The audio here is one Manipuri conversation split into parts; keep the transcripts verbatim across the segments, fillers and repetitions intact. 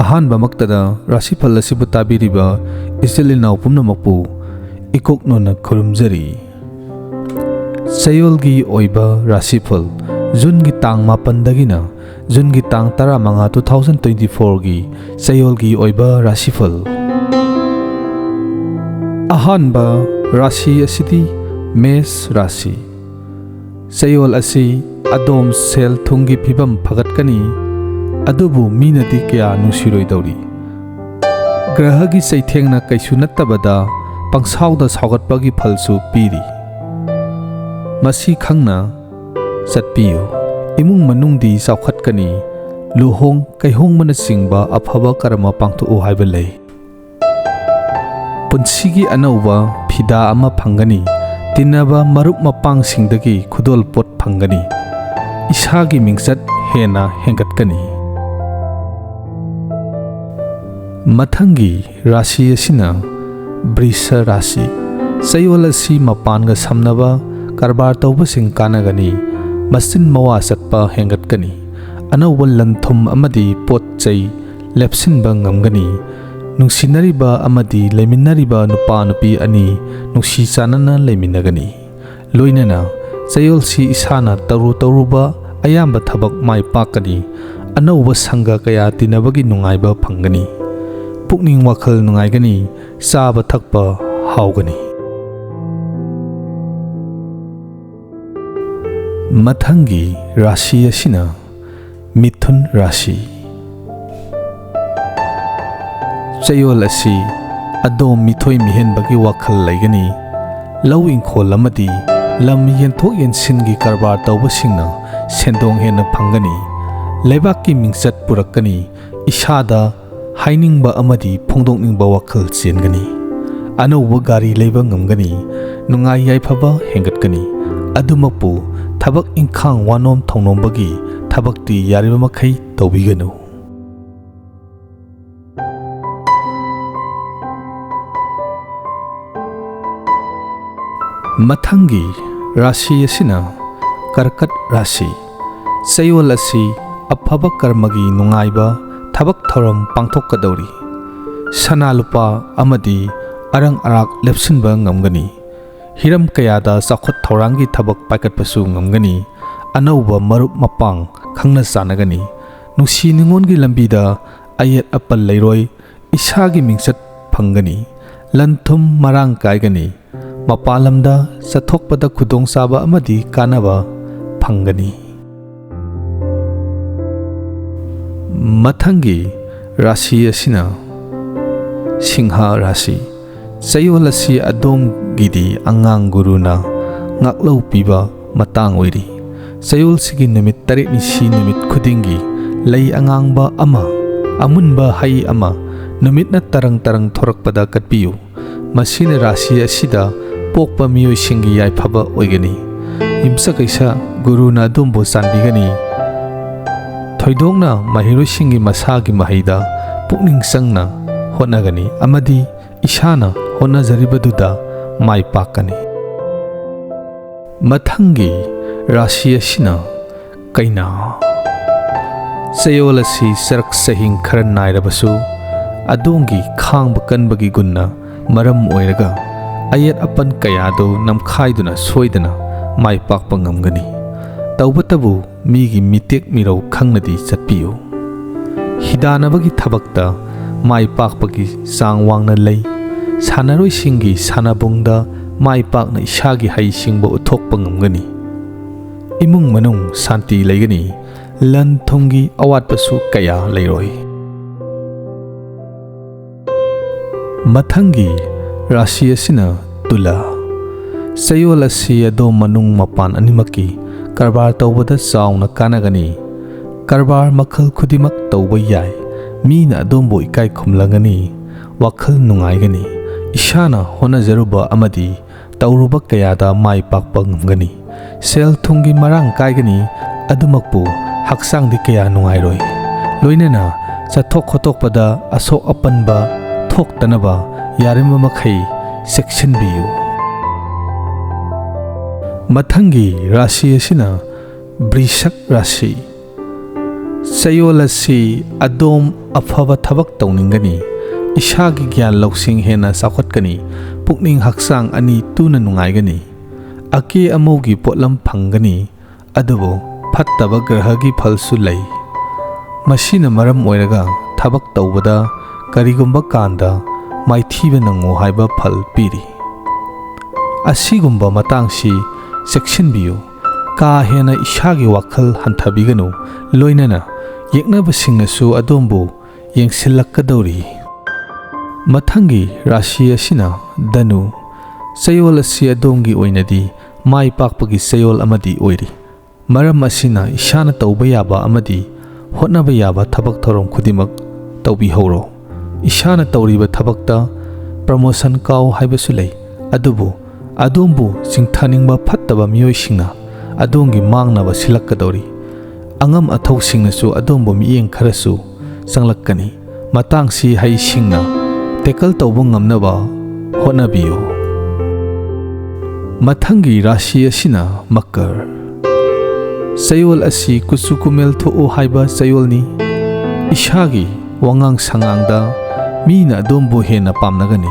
ꯑꯍꯥꯟꯕꯃꯛꯇꯗ ꯔꯥꯁꯤꯐꯜ ꯑꯁꯤꯕꯨ ꯇꯥꯕꯤꯔꯤꯕ ꯏꯆꯤꯜ ꯏꯅꯥꯎ ꯄꯨꯝꯅꯃꯛꯄꯨ ꯏꯀꯣꯛꯅꯣꯅ ꯈꯨꯔꯨꯝꯖꯔꯤ꯫ ꯆꯌꯣꯜꯒꯤ ꯑꯣꯏꯕ ꯔꯥꯁꯤꯐꯜ, ꯖꯨꯟꯒꯤ ꯇꯥꯡ ꯃꯥꯄꯟꯗꯒꯤꯅ ꯖꯨꯟꯒꯤ ꯇꯥꯡ ꯇꯔꯥꯃꯉꯥ, two thousand twenty fourꯒꯤ ꯆꯌꯣꯜꯒꯤ ꯑꯣꯏꯕ ꯔꯥꯁꯤꯐꯜ꯫ ꯑꯍꯥꯟꯕ ꯔꯥꯁꯤ ꯑꯁꯤꯗꯤ ꯃꯦꯁ ꯔꯥꯁꯤ꯫ ꯆꯌꯣꯜ ꯑꯁꯤ ꯑꯗꯣꯝ ꯁꯦꯜ ꯊꯨꯝꯒꯤ ꯐꯤꯕꯝ ꯐꯒꯠꯀꯅꯤ, ꯑꯗꯨꯕꯨ ꯃꯤꯅꯗꯤ ꯀꯌꯥ ꯅꯨꯡꯁꯤꯔꯣꯏꯗꯧꯔꯤ꯫ ꯒ꯭ꯔꯍꯒꯤ ꯆꯩꯊꯦꯡꯅ ꯀꯩꯁꯨ ꯅꯠꯇꯕꯗ ꯄꯪꯁꯥꯎꯗ ꯁꯥꯎꯒꯠꯄꯒꯤ ꯐꯜꯁꯨ ꯄꯤꯔꯤ꯫ ꯃꯁꯤ ꯈꯪꯅ ꯆꯠꯄꯤꯌꯨ꯫ ꯏꯃꯨꯡ ꯃꯅꯨꯡꯗꯤ ꯆꯥꯎꯈꯠꯀꯅꯤ꯫ ꯂꯨꯍꯣꯡ ꯀꯩꯍꯣꯡꯕꯅꯆꯤꯡꯕ ꯑꯐꯕ ꯀꯔꯃ ꯄꯥꯡꯊꯣꯛꯎ ꯍꯥꯏꯕ ꯂꯩ꯫ ꯄꯨꯟꯁꯤꯒꯤ ꯑꯅꯧꯕ ꯐꯤꯗꯥ ꯑꯃ ꯐꯪꯒꯅꯤ꯫ ꯇꯤꯟꯅꯕ ꯃꯔꯨꯞ ꯃꯄꯥꯡꯁꯤꯡꯗꯒꯤ ꯈꯨꯗꯣꯜꯄꯣꯠ ꯐꯪꯒꯅꯤ꯫ ꯏꯁꯥꯒꯤ ꯃꯤꯡꯆꯠ ꯍꯦꯟꯅ ꯍꯦꯟꯒꯠꯀꯅꯤ꯫ ꯃꯊꯪꯒꯤ ꯔꯥꯁꯤ ꯑꯁꯤꯅ ꯕ꯭ꯔꯤꯁ ꯔꯥꯁꯤ꯫ ꯆꯌꯣꯜ ꯑꯁꯤ ꯃꯄꯥꯟꯒ ꯁꯝꯅꯕ ꯀꯔꯕꯥꯔ ꯇꯧꯕꯁꯤꯡ ꯀꯥꯟꯅꯒꯅꯤ꯫ ꯃꯆꯤꯟ ꯃꯋꯥ ꯆꯠꯄ ꯍꯦꯟꯒꯠꯀꯅꯤ꯫ ꯑꯅꯧꯕ ꯂꯟ ꯊꯨꯝ ꯑꯃꯗꯤ ꯄꯣꯠ ꯆꯩ ꯂꯦꯞꯁꯤꯟꯕ ꯉꯝꯒꯅꯤ꯫ ꯅꯨꯡꯁꯤꯅꯔꯤꯕ ꯑꯃꯗꯤ ꯂꯩꯃꯤꯟꯅꯔꯤꯕ ꯅꯨꯄꯥ ꯅꯨꯄꯤ ꯑꯅꯤ ꯅꯨꯡꯁꯤ ꯆꯥꯟꯅꯅ ꯂꯩꯃꯤꯟꯅꯒꯅꯤ꯫ ꯂꯣꯏꯅꯅ ꯆꯌꯣꯜꯁꯤ ꯏꯁꯥꯅ ꯇꯧꯔꯨ ꯇꯧꯔꯨꯕ ꯑꯌꯥꯝꯕ ꯊꯕꯛ ꯃꯥꯏ ꯄꯥꯛꯀꯅꯤ꯫ ꯑꯅꯧꯕ ꯁꯪꯒ ꯀꯌꯥ ꯇꯤꯟꯅꯕꯒꯤ ꯅꯨꯡꯉꯥꯏꯕ ꯐꯪꯒꯅꯤ꯫ ꯄꯨꯛꯅꯤꯡ ꯋꯥꯈꯜ ꯅꯨꯡꯉꯥꯏꯒꯅꯤ꯫ ꯆꯥꯕ ꯊꯛꯄ ꯍꯥꯎꯒꯅꯤ꯫ ꯃꯊꯪꯒꯤ ꯔꯥꯁꯤ ꯑꯁꯤꯅ ꯃꯤꯊꯨꯟ ꯔꯥꯁꯤ꯫ ꯆꯌꯣꯜ ꯑꯁꯤ ꯑꯗꯣꯝ ꯃꯤꯊꯣꯏ ꯃꯤꯍꯦꯟꯕꯒꯤ ꯋꯥꯈꯜ ꯂꯩꯒꯅꯤ꯫ ꯂꯧ ꯏꯪꯈꯣꯜ ꯑꯃꯗꯤ ꯂꯝ ꯌꯦꯟꯊꯣꯛ ꯌꯦꯟꯁꯤꯟꯒꯤ ꯀꯔꯕꯥꯔ ꯇꯧꯕꯁꯤꯡꯅ ꯁꯦꯟꯗꯣꯡ ꯍꯦꯟꯅ ꯐꯪꯒꯅꯤ꯫ ꯂꯩꯕꯥꯛꯀꯤ ꯃꯤꯡꯆꯠ ꯄꯨꯔꯛꯀꯅꯤ꯫ ꯏꯁꯥꯗ ꯍꯥꯏꯅꯤꯡꯕ ꯑꯃꯗꯤ ꯐꯣꯡꯗꯣꯛꯅꯤꯡꯕ ꯋꯥꯈꯜ ꯆꯦꯟꯒꯅꯤ꯫ ꯑꯅꯧꯕ ꯒꯥꯔꯤ ꯂꯩꯕ ꯉꯝꯒꯅꯤ꯫ ꯅꯨꯡꯉꯥꯏ ꯌꯥꯏꯐꯕ ꯍꯦꯟꯒꯠꯀꯅꯤ꯫ ꯑꯗꯨꯃꯛꯄꯨ ꯊꯕꯛ ꯏꯪꯈꯥꯡ ꯋꯥꯅꯣꯝ ꯊꯧꯅꯣꯝꯕꯒꯤ ꯊꯕꯛꯇꯤ ꯌꯥꯔꯤꯕ ꯃꯈꯩ ꯇꯧꯕꯤꯒꯅꯨ꯫ ꯃꯊꯪꯒꯤ ꯔꯥꯁꯤ ꯑꯁꯤꯅ ꯀꯔꯀꯠ ꯔꯥꯁꯤ꯫ ꯆꯌꯣꯜ ꯑꯁꯤ ꯑꯐꯕ ꯀꯔꯃꯒꯤ ꯅꯨꯡꯉꯥꯏꯕ, ꯊꯕꯛ ꯊꯧꯔꯝ ꯄꯥꯡꯊꯣꯛꯀꯗꯧꯔꯤ꯫ ꯁꯅꯥ ꯂꯨꯄꯥ ꯑꯃꯗꯤ ꯑꯔꯪ ꯑꯔꯥꯛ ꯂꯦꯞꯁꯤꯟꯕ ꯉꯝꯒꯅꯤ꯫ ꯍꯤꯔꯝ ꯀꯌꯥꯗ ꯆꯥꯎꯈꯠ ꯊꯧꯔꯥꯡꯒꯤ ꯊꯕꯛ ꯄꯥꯏꯈꯠꯄꯁꯨ ꯉꯝꯒꯅꯤ꯫ ꯑꯅꯧꯕ ꯃꯔꯨꯞ ꯃꯄꯥꯡ ꯈꯪꯅ ꯆꯥꯟꯅꯒꯅꯤ꯫ ꯅꯨꯡꯁꯤ ꯅꯨꯡꯉꯣꯟꯒꯤ ꯂꯝꯕꯤꯗ ꯑꯌꯦꯠ ꯑꯄꯟ ꯂꯩꯔꯣꯏ꯫ ꯏꯁꯥꯒꯤ ꯃꯤꯡꯆꯠ ꯐꯪꯒꯅꯤ꯫ ꯂꯟ ꯊꯨꯝ ꯃꯔꯥꯡ ꯀꯥꯏꯒꯅꯤ꯫ ꯃꯄꯥꯟ ꯂꯝꯗ ꯆꯠꯊꯣꯛꯄꯗ ꯈꯨꯗꯣꯡꯆꯥꯕ ꯑꯃꯗꯤ ꯀꯥꯟꯅꯕ ꯐꯪꯒꯅꯤ꯫ ꯃꯊꯪꯒꯤ ꯔꯥꯁꯤ ꯑꯁꯤꯅ ꯁꯤꯡꯍ ꯔꯥꯁꯤ꯫ ꯆꯌꯣꯜ ꯑꯁꯤ ꯑꯗꯣꯝꯒꯤꯗꯤ ꯑꯉꯥꯡ ꯒꯨꯔꯨꯅ ꯉꯥꯛꯂꯧ ꯄꯤꯕ ꯃꯇꯥꯡ ꯑꯣꯏꯔꯤ꯫ ꯆꯌꯣꯜꯁꯤꯒꯤ ꯅꯨꯃꯤꯠ ꯇꯔꯦꯠꯅꯤ꯫ ꯁꯤ ꯅꯨꯃꯤꯠ ꯈꯨꯗꯤꯡꯒꯤ ꯂꯩ ꯑꯉꯥꯡꯕ ꯑꯃ, ꯑꯃꯨꯟꯕ ꯍꯩ ꯑꯃ, ꯅꯨꯃꯤꯠꯅ ꯇꯔꯪ ꯇꯔꯪ ꯊꯣꯔꯛꯄꯗ ꯀꯠꯄꯤꯌꯨ꯫ ꯃꯁꯤꯅ ꯔꯥꯁꯤ ꯑꯁꯤꯗ ꯄꯣꯛꯄ ꯃꯤꯑꯣꯏꯁꯤꯡꯒꯤ ꯌꯥꯏꯐꯕ ꯑꯣꯏꯒꯅꯤ꯫ ꯌꯨꯝꯁꯀꯩꯁ ꯒꯨꯔꯨꯅ ꯑꯗꯣꯝꯕꯨ ꯆꯥꯟꯕꯤꯒꯅꯤ꯫ ꯊꯣꯏꯗꯣꯛꯅ ꯃꯍꯩꯔꯣꯏꯁꯤꯡꯒꯤ ꯃꯁꯥꯒꯤ ꯃꯍꯩꯗ ꯄꯨꯛꯅꯤꯡ ꯆꯪꯅ ꯍꯣꯠꯅꯒꯅꯤ ꯑꯃꯗꯤ ꯏꯁꯥꯅ ꯍꯣꯠꯅꯖꯔꯤꯕꯗꯨꯗ ꯃꯥꯏ ꯄꯥꯛꯀꯅꯤ꯫ ꯃꯊꯪꯒꯤ ꯔꯥꯁꯤ ꯑꯁꯤꯅ ꯀꯩꯅꯥ꯫ ꯆꯌꯣꯜ ꯑꯁꯤ ꯆꯔꯛ ꯆꯍꯤꯡ ꯈꯔ ꯅꯥꯏꯔꯕꯁꯨ, ꯑꯗꯣꯝꯒꯤ ꯈꯥꯡꯕ ꯀꯟꯕꯒꯤ ꯒꯨꯟꯅ ꯃꯔꯝ ꯑꯣꯏꯔꯒ ꯑꯌꯦꯠ ꯑꯄꯟ ꯀꯌꯥꯗꯨ ꯅꯝꯈꯥꯏꯗꯨꯅ ꯁꯣꯏꯗꯅ ꯃꯥꯏ ꯄꯥꯛꯄ ꯉꯝꯒꯅꯤ꯫ ꯇꯧꯕꯇꯕꯨ ꯃꯤꯒꯤ ꯃꯤꯇꯦꯛ ꯃꯤꯔꯧ ꯈꯪꯅꯗꯤ ꯆꯠꯄꯤꯌꯨ꯫ ꯍꯤꯗꯥꯟꯅꯕꯒꯤ ꯊꯕꯛꯇ ꯃꯥꯏ ꯄꯥꯛꯄꯒꯤ ꯆꯥꯡ ꯋꯥꯡꯅ ꯂꯩ꯫ ꯁꯥꯟꯅꯔꯣꯏꯁꯤꯡꯒꯤ ꯁꯥꯟꯅꯕꯨꯡꯗ ꯃꯥꯏ ꯄꯥꯛꯅ ꯏꯁꯥꯒꯤ ꯍꯩꯁꯤꯡꯕ ꯎꯠꯊꯣꯛꯄ ꯉꯝꯒꯅꯤ꯫ ꯏꯃꯨꯡ ꯃꯅꯨꯡ ꯁꯥꯟꯇꯤ ꯂꯩꯒꯅꯤ꯫ ꯂꯟ ꯊꯨꯝꯒꯤ ꯑꯋꯥꯠꯄꯁꯨ ꯀꯌꯥ ꯂꯩꯔꯣꯏ꯫ ꯃꯊꯪꯒꯤ ꯔꯥꯁꯤ ꯑꯁꯤꯅ ꯇꯨꯂꯥ꯫ ꯆꯌꯣꯜ ꯑꯁꯤ ꯑꯗꯣꯝ ꯃꯅꯨꯡ ꯃꯄꯥꯟ ꯑꯅꯤꯃꯛꯀꯤ ꯀꯔꯕꯥꯔ ꯇꯧꯕꯗ ꯆꯥꯎꯅ ꯀꯥꯟꯅꯒꯅꯤ꯫ ꯀꯔꯕꯥꯔ ꯃꯈꯜ ꯈꯨꯗꯤꯡꯃꯛ ꯇꯧꯕ ꯌꯥꯏ꯫ ꯃꯤꯅ ꯑꯗꯣꯝꯕꯨ ꯏꯀꯥꯏ ꯈꯨꯝꯂꯒꯅꯤ꯫ ꯋꯥꯈꯜ ꯅꯨꯡꯉꯥꯏꯒꯅꯤ꯫ ꯏꯁꯥꯅ ꯍꯣꯠꯅꯖꯔꯨꯕ ꯑꯃꯗꯤ ꯇꯧꯔꯨꯕ ꯀꯌꯥꯗ ꯃꯥꯏ ꯄꯥꯛꯄ ꯉꯝꯒꯅꯤ꯫ ꯁꯦꯜ ꯊꯨꯝꯒꯤ ꯃꯔꯥꯡ ꯀꯥꯏꯒꯅꯤ, ꯑꯗꯨꯃꯛꯄꯨ ꯍꯛꯆꯥꯡꯗꯤ ꯀꯌꯥ ꯅꯨꯡꯉꯥꯏꯔꯣꯏ꯫ ꯂꯣꯏꯅꯅ ꯆꯠꯊꯣꯛ ꯈꯣꯠꯇꯣꯛꯄꯗ ꯑꯁꯣꯛ ꯑꯄꯟꯕ ꯊꯣꯛꯇꯅꯕ ꯌꯥꯔꯤꯕ ꯃꯈꯩ ꯆꯦꯛꯁꯤꯟꯕꯤꯌꯨ꯫ ꯃꯊꯪꯒꯤ ꯔꯥꯁꯤ ꯑꯁꯤꯅ ꯕ꯭ꯔꯤꯁꯛ ꯔꯥꯁꯤ꯫ ꯆꯌꯣꯜ ꯑꯁꯤ ꯑꯗꯣꯝ ꯑꯐꯕ ꯊꯕꯛ ꯇꯧꯅꯤꯡꯒꯅꯤ, ꯏꯁꯥꯒꯤ ꯒ꯭ꯌꯥꯟ ꯂꯧꯁꯤꯡ ꯍꯦꯟꯅ ꯆꯥꯎꯈꯠꯀꯅꯤ, ꯄꯨꯛꯅꯤꯡ ꯍꯛꯆꯥꯡ ꯑꯅꯤ ꯇꯨꯅ ꯅꯨꯡꯉꯥꯏꯒꯅꯤ꯫ ꯑꯀꯦ ꯑꯃꯧꯒꯤ ꯄꯣꯠꯂꯝ ꯐꯪꯒꯅꯤ, ꯑꯗꯨꯕꯨ ꯐꯠꯇꯕ ꯒ꯭ꯔꯍꯒꯤ ꯐꯜꯁꯨ ꯂꯩ꯫ ꯃꯁꯤꯅ ꯃꯔꯝ ꯑꯣꯏꯔꯒ ꯊꯕꯛ ꯇꯧꯕꯗ ꯀꯔꯤꯒꯨꯝꯕ ꯀꯥꯟꯗ ꯃꯥꯏꯊꯤꯕ ꯅꯪꯉꯨ ꯍꯥꯏꯕ ꯐꯜ ꯄꯤꯔꯤ꯫ ꯑꯁꯤꯒꯨꯝꯕ ꯃꯇꯥꯡꯁꯤ ꯆꯦꯛꯁꯤꯟꯕꯤꯌꯨ꯫ ꯀꯥ ꯍꯦꯟꯅ ꯏꯁꯥꯒꯤ ꯋꯥꯈꯜ ꯍꯟꯊꯕꯤꯒꯅꯨ, ꯂꯣꯏꯅꯅ ꯌꯦꯛꯅꯕꯁꯤꯡꯅꯁꯨ ꯑꯗꯣꯝꯕꯨ ꯌꯦꯡꯁꯤꯜꯂꯛꯀꯗꯧꯔꯤ꯫ ꯃꯊꯪꯒꯤ ꯔꯥꯁꯤ ꯑꯁꯤꯅ ꯙꯅꯨ꯫ ꯆꯌꯣꯜ ꯑꯁꯤ ꯑꯗꯣꯝꯒꯤ ꯑꯣꯏꯅꯗꯤ ꯃꯥꯏ ꯄꯥꯛꯄꯒꯤ ꯆꯌꯣꯜ ꯑꯃꯗꯤ ꯑꯣꯏꯔꯤ꯫ ꯃꯔꯝ ꯑꯁꯤꯅ ꯏꯁꯥꯅ ꯇꯧꯕ ꯌꯥꯕ ꯑꯃꯗꯤ ꯍꯣꯠꯅꯕ ꯌꯥꯕ ꯊꯕꯛ ꯊꯧꯔꯝ ꯈꯨꯗꯤꯡꯃꯛ ꯇꯧꯕꯤꯍꯧꯔꯣ꯫ ꯏꯁꯥꯅ ꯇꯧꯔꯤꯕ ꯊꯕꯛꯇ ꯄ꯭ꯔꯃꯣꯁꯟ ꯀꯥꯎ ꯍꯥꯏꯕꯁꯨ ꯂꯩ, ꯑꯗꯨꯕꯨ ꯑꯗꯣꯝꯕꯨ ꯆꯤꯡꯊꯅꯤꯡꯕ ꯐꯠꯇꯕ ꯃꯤꯑꯣꯏꯁꯤꯡꯅ ꯑꯗꯣꯝꯒꯤ ꯃꯥꯡꯅꯕ ꯁꯤꯜꯂꯛꯀꯗꯧꯔꯤ꯫ ꯑꯉꯝ ꯑꯊꯧꯁꯤꯡꯅꯁꯨ ꯑꯗꯣꯝꯕꯨ ꯃꯤꯠꯌꯦꯡ ꯈꯔꯁꯨ ꯆꯪꯂꯛꯀꯅꯤ꯫ ꯃꯇꯥꯡꯁꯤ ꯍꯩꯁꯤꯡꯅ ꯇꯦꯀꯜ ꯇꯧꯕ ꯉꯝꯅꯕ ꯍꯣꯠꯅꯕꯤꯌꯨ꯫ ꯃꯊꯪꯒꯤ ꯔꯥꯁꯤ ꯑꯁꯤꯅ ꯃꯀꯔ꯫ ꯆꯌꯣꯜ ꯑꯁꯤ ꯀꯨꯆꯨ ꯀꯨꯃꯦꯜ ꯊꯣꯛꯎ ꯍꯥꯏꯕ ꯆꯌꯣꯜꯅꯤ꯫ ꯏꯁꯥꯒꯤ ꯋꯥꯉꯥꯡ ꯁꯉꯥꯡꯗ ꯃꯤꯅ ꯑꯗꯣꯝꯕꯨ ꯍꯦꯟꯅ ꯄꯥꯝꯅꯒꯅꯤ꯫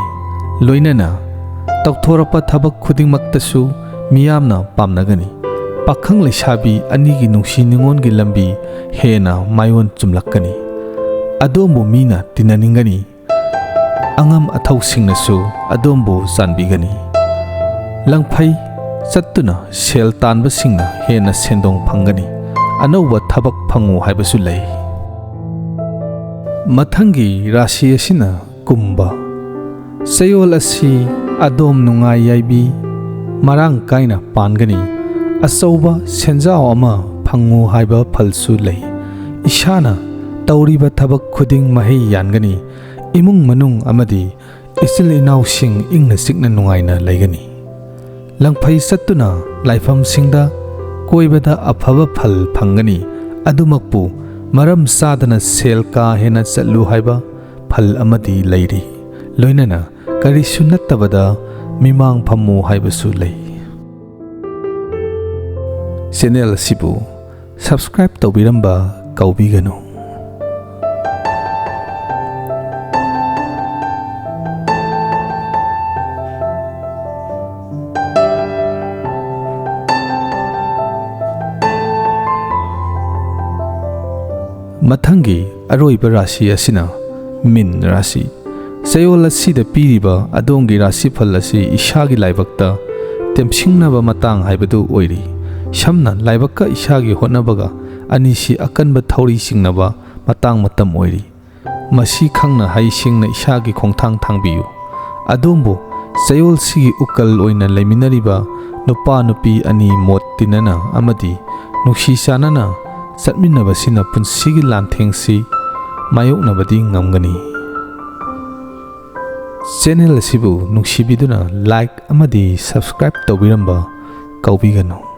ꯂꯣꯏꯅꯅ ꯇꯧꯊꯣꯔꯛꯄ ꯊꯕꯛ ꯈꯨꯗꯤꯡꯃꯛꯇꯁꯨ ꯃꯤꯌꯥꯝꯅ ꯄꯥꯝꯅꯒꯅꯤ꯫ ꯄꯥꯈꯪ ꯂꯩꯁꯥꯕꯤ ꯑꯅꯤꯒꯤ ꯅꯨꯡꯁꯤ ꯅꯨꯡꯉꯣꯟꯒꯤ ꯂꯝꯕꯤ ꯍꯦꯟꯅ ꯃꯥꯏꯑꯣꯟ ꯆꯨꯝꯂꯛꯀꯅꯤ꯫ ꯑꯗꯣꯝꯕꯨ ꯃꯤꯅ ꯇꯤꯟꯅꯅꯤꯡꯒꯅꯤ꯫ ꯑꯉꯝ ꯑꯊꯧꯁꯤꯡꯅꯁꯨ ꯑꯗꯣꯝꯕꯨ ꯆꯥꯟꯕꯤꯒꯅꯤ꯫ ꯂꯪꯐꯩ ꯆꯠꯇꯨꯅ ꯁꯦꯜ ꯇꯥꯟꯕꯁꯤꯡꯅ ꯍꯦꯟꯅ ꯁꯦꯟꯗꯣꯡ ꯐꯪꯒꯅꯤ꯫ ꯑꯅꯧꯕ ꯊꯕꯛ ꯐꯪꯉꯨ ꯍꯥꯏꯕꯁꯨ ꯂꯩ꯫ ꯃꯊꯪꯒꯤ ꯔꯥꯁꯤ ꯑꯁꯤꯅ ꯀꯨꯝꯚ꯫ ꯆꯌꯣꯜ ꯑꯁꯤ ꯑꯗꯣꯝ ꯅꯨꯡꯉꯥꯏ ꯌꯥꯏꯕꯤ ꯃꯔꯥꯡ ꯀꯥꯏꯅ ꯄꯥꯟꯒꯅꯤ꯫ ꯑꯆꯧꯕ ꯁꯦꯟꯖꯥꯎ ꯑꯃ ꯐꯪꯉꯨ ꯍꯥꯏꯕ ꯐꯜꯁꯨ ꯂꯩ꯫ ꯏꯁꯥꯅ ꯇꯧꯔꯤꯕ ꯊꯕꯛ ꯈꯨꯗꯤꯡ ꯃꯍꯩ ꯌꯥꯟꯒꯅꯤ꯫ ꯏꯃꯨꯡ ꯃꯅꯨꯡ ꯑꯃꯗꯤ ꯏꯆꯤꯜ ꯏꯅꯥꯎꯁꯤꯡ ꯏꯪꯅ ꯆꯤꯛꯅ ꯅꯨꯡꯉꯥꯏꯅ ꯂꯩꯒꯅꯤ꯫ ꯂꯪꯐꯩ ꯆꯠꯇꯨꯅ ꯂꯥꯏꯐꯝꯁꯤꯡꯗ ꯀꯣꯏꯕꯗ ꯑꯐꯕ ꯐꯜ ꯐꯪꯒꯅꯤ꯫ ꯑꯗꯨꯃꯛꯄꯨ ꯃꯔꯝ ꯆꯥꯗꯅ ꯁꯦꯜ ꯀꯥ ꯍꯦꯟꯅ ꯆꯠꯂꯨ ꯍꯥꯏꯕ ꯐꯜ ꯑꯃꯗꯤ ꯂꯩꯔꯤ꯫ ꯂꯣꯏꯅꯅ ꯀꯔꯤꯁꯨ ꯅꯠꯇꯕꯗ ꯃꯤꯃꯥꯡ ꯐꯝꯃꯨ ꯍꯥꯏꯕꯁꯨ ꯂꯩ꯫ ꯆꯦꯅꯦꯜ ꯑꯁꯤꯕꯨ ꯁꯕꯁꯀ꯭ꯔꯥꯏꯕ ꯇꯧꯕꯤꯔꯝꯕ ꯀꯥꯎꯕꯤꯒꯅꯨ꯫ ꯃꯊꯪꯒꯤ ꯑꯔꯣꯏꯕ ꯔꯥꯁꯤ ꯑꯁꯤꯅ ꯃꯤꯟ ꯔꯥꯁꯤ꯫ ꯆꯌꯣꯜ ꯑꯁꯤꯗ ꯄꯤꯔꯤꯕ ꯑꯗꯣꯝꯒꯤ ꯔꯥꯁꯤꯐꯜ ꯑꯁꯤ ꯏꯁꯥꯒꯤ ꯂꯥꯏꯕꯛꯇ ꯇꯦꯝꯁꯤꯡꯅꯕ ꯃꯇꯥꯡ ꯍꯥꯏꯕꯗꯨ ꯑꯣꯏꯔꯤ꯫ ꯁꯝꯅ ꯂꯥꯏꯕꯛꯀ ꯏꯁꯥꯒꯤ ꯍꯣꯠꯅꯕꯒ ꯑꯅꯤꯁꯤ ꯑꯀꯟꯕ ꯊꯧꯔꯤ ꯆꯤꯡꯅꯕ ꯃꯇꯥꯡ ꯃꯇꯝ ꯑꯣꯏꯔꯤ꯫ ꯃꯁꯤ ꯈꯪꯅ ꯍꯩꯁꯤꯡꯅ ꯏꯁꯥꯒꯤ ꯈꯣꯡꯊꯥꯡ ꯊꯥꯡꯕꯤꯌꯨ꯫ ꯑꯗꯣꯝꯕꯨ ꯆꯌꯣꯜꯁꯤꯒꯤ ꯎꯀꯜ ꯑꯣꯏꯅ ꯂꯩꯃꯤꯟꯅꯔꯤꯕ ꯅꯨꯄꯥ ꯅꯨꯄꯤ ꯑꯅꯤ ꯃꯣꯠ ꯇꯤꯟꯅꯅ ꯑꯃꯗꯤ ꯅꯨꯡꯁꯤ ꯆꯥꯟꯅꯅ ꯆꯠꯃꯤꯟꯅꯕꯁꯤꯅ ꯄꯨꯟꯁꯤꯒꯤ ꯂꯥꯟꯊꯦꯡꯁꯤ ꯃꯥꯌꯣꯛꯅꯕꯗꯤ ꯉꯝꯒꯅꯤ꯫ ꯆꯦꯅꯦꯜ ꯑꯁꯤꯕꯨ ꯅꯨꯡꯁꯤꯕꯤꯗꯨꯅ like ꯑꯃꯗꯤ subscribe ꯇꯧꯕꯤꯔꯝꯕ ꯀꯥꯎꯕꯤꯒꯅꯨ꯫